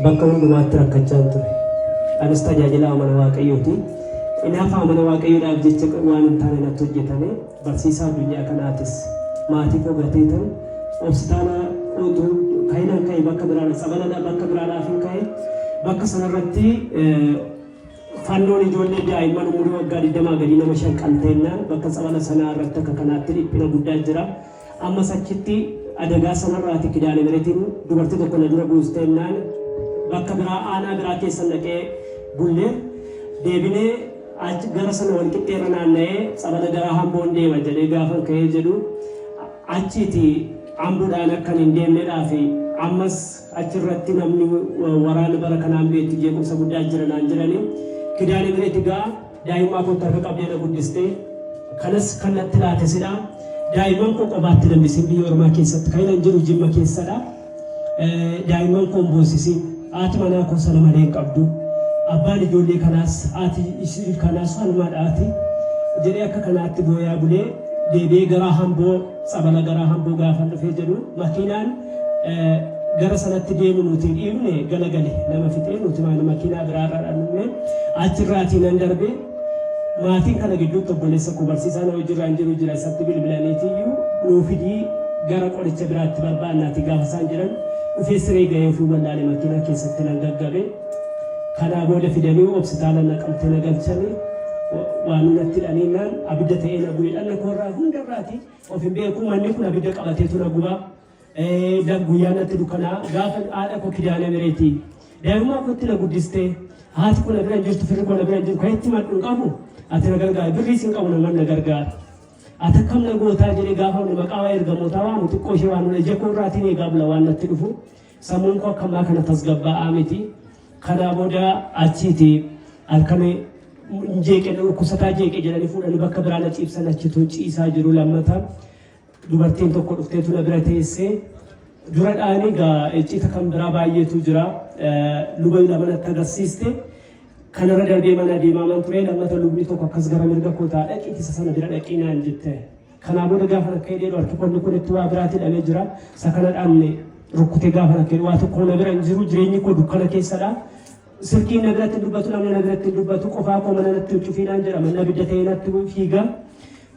Bakka hundumaatti rakkachaan ture. Anis tajaajilaa mana Waaqayyooti. Inaafaa mana Waaqayyoodhaaf jecha waan hin taane natti hojjetame. Barsiisaa addunyaa kanaatis. Maatii koo gateetan hospitaala utuu ka'inan ka'e bakka biraadha tsabaladha bakka biraadhaaf hin ka'e. Bakka sanarratti fannoon ijoollee daa'imman umurii waggaa 20 gadii nama 5 qalteennaan bakka tsabala sanaa irratti akka kanaatti dhiphina guddaa jira. Ammas achitti adagaa sanarraati Kidaane Miretiin dubartii tokko na dura buusteennaan bakka biraa aanaa biraa keessa naqee bullee deebinee achi gara sana wal qixxeerra naanna'ee tsabala gara Hamboon deema jedhee gaafan ka'ee jedhu achiiti Amboodhaan akkan hin deemnedhaaf ammas achirratti namni waraana bara kanaan beektu jeequmsa guddaa jira naan jedhani. Kidaane Mireet egaa daa'immaa kootti harka qabdee na guddiste. Kanas kan natti laate sidha. Daa'imman koo qobaatti hin hambisin biyya ormaa keessatti. Kan inni jiru Jimma keessadha. Daa'imman koo hin boosisin. Haati manaa koo sana malee hin qabdu. Abbaan ijoollee kanaas haati ishii kanaas anumadhaati. Jedhee akka kanaatti booyaa bulee deebi'ee gara Hamboo tsabala gara Hamboo gaafa dhufee jedhu makiinaan gara sanatti deemu nuti dhiibne galagale nama fixee nuti maani makiinaa biraarraa dhannumne achirraatii nan darbe. Maatiin kana gidduutti obboleessa koo barsiisaa na wajjirraan jiru jira isatti bilbilaniitiyyuu nuu fidii gara qoricha biraatti barbaannaati gaafa isaan jedhan dhufee siree ga'ee ofii wallaale makiinaa keessatti nan gaggabe. Kanaa booda fidanii hospitaala Naqamte na galchanii waan natti hidhaniinnaan abidda ta'ee na bu'e dhagna koorraa hundarraati of hin beeku manni kun abidda qabateetu na gubaa. Guyyaa natti dukkanaa gaafa haadha koo Kidaane Mireeti. Daa'imummaa kootti na guddistee haati koo na bira hin jirtu firri koo na bira hin jiru kan itti madhu hin qabu ati na gargaari birriis hin qabu naman na gargaara. Ati akkam na gootaa jedhee gaafa maqaa waa'ee ergamootaa waamu xiqqoo ishee waan ija koo irraatiin eegaa bula waan natti dhufu. Sammuun koo akka ammaa kana tasgabbaa'aa miti. Kanaa booda achiiti halkan hin jeeqe dhukkubsataa jeeqe jedhanii fuudhanii bakka biraa na ciibsan achitu ciisaa jiru lammata. Dubartiin tokko dhufteetu na bira teessee dura dhaanii egaa iccita kan biraa baay'eetu jira. Luba lama natti agarsiiste. Kanarra darbee mana deemaa man ture lammata lubni tokko akkas gara mirga koo ta'a dhaqiiti isa sana bira dhaqii naan jette. Kanaa booda gaafa akka hidheedhu harki konni kun itti waa biraatti hidhamee jira. Isa kana dhaanne rukkutee gaafa akka hidhu waa tokko na bira hin jiru jireenyi koo dukkana keessadha. Silkiin na biratti hin dubbatu namni na biratti hin dubbatu qofaa koo mana natti hin cufiinaan jedhama namni abidda ta'ee natti fiiga.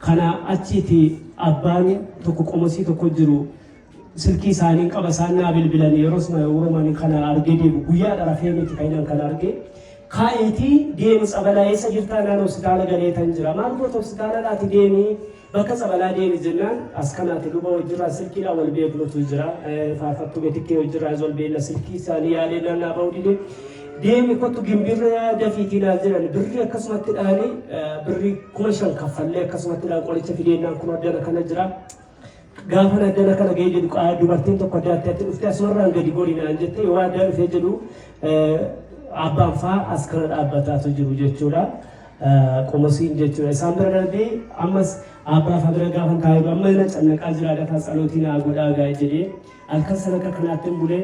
Kana achiiti abbaan tokko qomosii tokko jiru silkii isaanii qaba isaan naa bilbilanii yeroo sana yeroo kana argee deemu guyyaadha rafee miti kan inni kana argee. Kaa'iitii deemi tsabalaa eessa jirtaa naan hospitaala galeetan jira maal goota hospitaala dhaati deemi bakka tsabalaa deemi jennaan as kanaati luba wajjirraa silkiidhaan wal beeknutu jira faarfattuu betikkee wajjirraa wal beekna silkii isaanii yaalee naannaa ba'uu dide deemi kottu gimbirra dafiitii naan jedhan birrii akkasumatti dhaanii birrii 5,000 kaffallee akkasumatti dhaan qoricha fideennaan kun addana kana jira. Gaafa addana kana ga'ee jedhu dubartiin tokko addaatti atti dhuftee asumarraan gadi gori naan jette yoo addaa dhufee jedhu abbaan faa as kana dhaabbataatu jiru jechuudha. Qomosiin jechuudha. Isaan bira darbee ammas abbaa faa bira gaafa taa'ee amma na cannaqaa jira dafaa tsalootii naa godhaa gaa'e jedhee halkan sana akka kanaatti hin bulee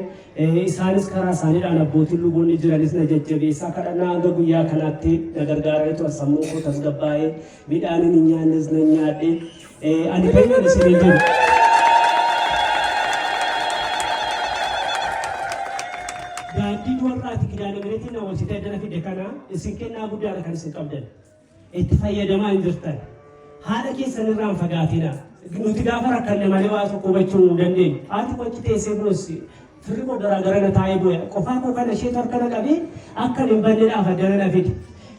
isaanis karaa isaaniidhaan abbootiin luboonni jiranis na jajjabeessaa kadhannaa hanga guyyaa kanaatti na gargaaranii turan sammuun koo tasgabbaa'ee midhaan hin nyaannes nan nyaadhe. Ani kan isiniin jedhu. Daandii du'arraati Kidaane Mireetiin na oolchitee addana fide kana isin kennaa guddaadha kan isin qabdan. Itti fayyadamaa hin jirtan. Haadha keessan irraa hin fagaatinaa. Nuti gaafa rakkanne malee waa tokko hubachuu hin dandeenyu. Haati koo achi teessee boossi. Firri koo garaa garana taa'ee booya. Qofaa koo kana isheetu harka na qabee akka hin banneedhaaf addana na fide.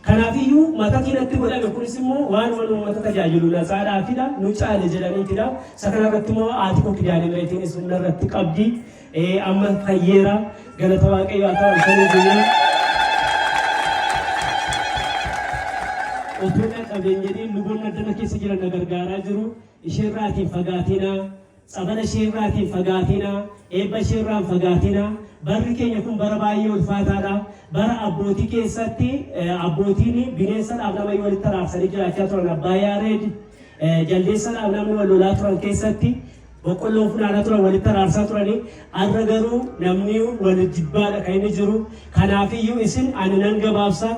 Kanaafiyyuu matatiin natti godhame kunis immoo waanuma nu uummata tajaajilu natsaadhaafidha. Nu caale jedhaniitidha. Isa kanarratti immoo haati koo Kidaane Mireetiinis humna irratti qabdi. Amma fayyeera. Galata Waaqayyoo haa ta'u halkanii guyyaa. Otoo dhaqqabeen jedhiin luboonni addana keessa jiran na gargaaraa jiru. Isheerraatiin fagaatinaa. Tsabala isheerraatiin fagaatinaa. Eebba isheerraan fagaatinaa. Barri keenya kun bara baay'ee ulfaataadha. Bara abbootii keessatti abbootiin bineensadhaaf nama walitti araarsanii jiraachaa turan abbaa Yaareed jaldeessadhaaf namni wal lolaa turan keessatti boqqolloo funaanaa turan walitti araarsaa turanii har'a garuu namni wal jibbaadha kan inni jiru. Kanaafiyyuu isin ani nan gabaabsa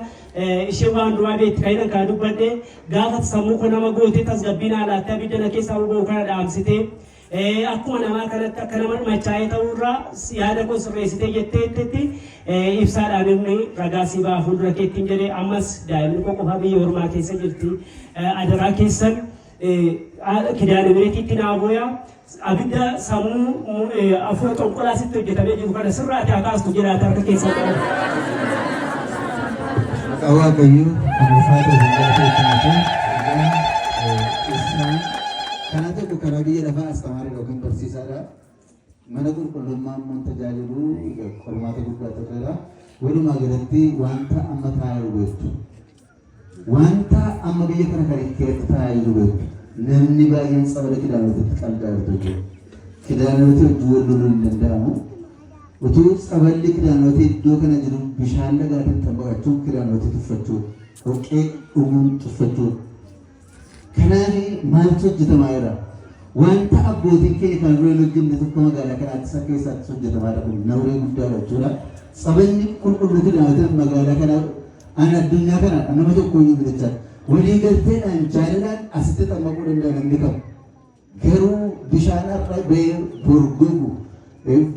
ishee waan duraa beekti kan inni kana dubbadhe gaafa sammuu koo nama gootee tasgabbii naa laattee abidda na keessaa boba'u kana dhaamsitee Akkuma namaa kanatti akka nama machaa'ee ta'uurraa yaada koo sirreessitee jetteetti ibsaadhaan inni ragaa sii ba'a fuuldura keettiin jedhee ammas daa'imni koo qofaa biyya ormaa keessa jirti. Adaraa keessan Kidaane Mireetiitti naa booyaa abidda sammuu hafuura xonqolaa sitti hojjetamee jiru kana sirraati haa kaastu jedhaati harka keessan qabu. Maqaa Waaqayyoo kan ulfaata hin galateeffamatu. Egaa isaan karaa tokko karaa biyya lafaa astamaariidha yookiin barsiisaadha. Mana qulqullummaa immoo tajaajilu qormaata guddaa turreera. Walumaa galatti wanta amma taa'ee beektu. Wanta amma biyya kana kan keessatti taa'aa jiru beektu. Namni baay'een tsabala kidaanootitti qaldaa jirtu jechuudha. Kidaanootii wajjin wal loluun hin danda'amu. Utuu tsaballi kidaanootii iddoo kana jiru bishaan lagaatiin xabbaqachuun kidaanootii tuffachuu, dhoqqee dhuguun tuffachuu. Kanaaf maaltu hojjetamaa jira? Wanta abbootiin keenya kan dura hin hojjenne tokko magaalaa kanaattis akka keessaattis hojjetamaa jira kun nawree guddaadha jechuudha. Tsaballi qulqulluu kidaanootiin magaalaa kana ani addunyaa kana nama tokko iyyuu bitachaa walii galteedhaan jaalalaan asitti xammaquu danda'a namni kam. Garuu bishaan har'a ba'ee bor gogu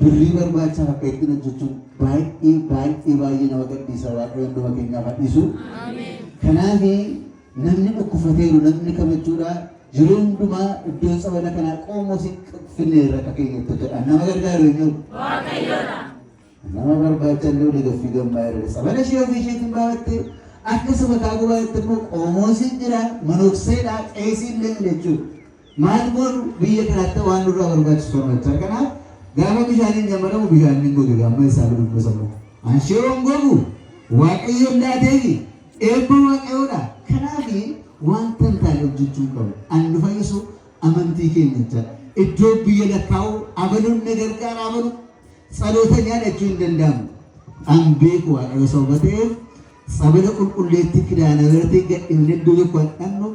birrii barbaachaaf akka ittiin hojjechuun baay'ee baay'ee baay'ee nama gadhiisa. Waaqayyo hunduma keenyaaf haa dhiisu. Kanaaf namni dhukkufateeru namni kam jechuudha yeroo hundumaa iddoon tsabala kanaa qoomoo si finne irra akka keenyatti hojjedha. Nama gargaaru eenyu? Nama barbaacha illee olii gad fiigan baay'ee tsabala ishee ofii isheetiin baafatte akka sabakaa gubaatti immoo qoomoosiin jira manokseedha qeesii illee miti jechuudha. Maal goonu biyya kanaatti waan nurraa barbaachisu kanuma jecha. Kanaaf gaafa bishaaniin jammaramu bishaan hin goge gaamma isaa godhu sammuu. Anshee hin gogu Waaqayyoon laateefi eebba Waaqayyoodha. Kanaaf wanta hin taane hojjechuu hin qabnu. An nu fayyisu amantii keenya jecha. Iddoo biyya lakkaa'u abaluun na gargaara abalu Tsalootanyaa jechuu hin danda'amu. An beeku Waaqayyo sababa ta'eef tsabala qulqulleettii Kidaanamirratti gadhiifnee iddoo tokko hin dhaqnu,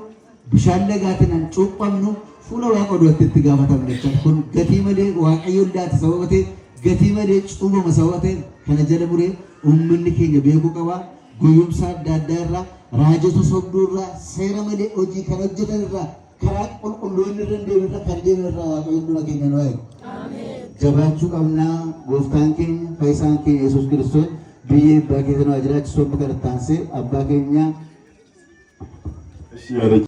bishaan lagaatiin hin cuuphamnu, fuula Waaqa duratti itti gaafatamna jecha. Kun gatii malee Waaqayyoon laate sababa ta'eef gatii malee cuubama sababa ta'eef kana jala muree uummanni keenya beekuu qaba. Goyyomsaa adda addaa irraa, raajota sobduu irraa, seera malee hojii kan hojjetan irraa karaa qulqulluu inni irra hin deemne irra kan deemne irraa Waaqayyo hunduma keenya nu haa eegu. Jabaachuu qabnaa gooftaan keenya fayyisaan keenya Yesuus Kiristoos biyya eebbaa keessa nu haa jiraachisu amma kanatti aansee abbaa keenya Yaada.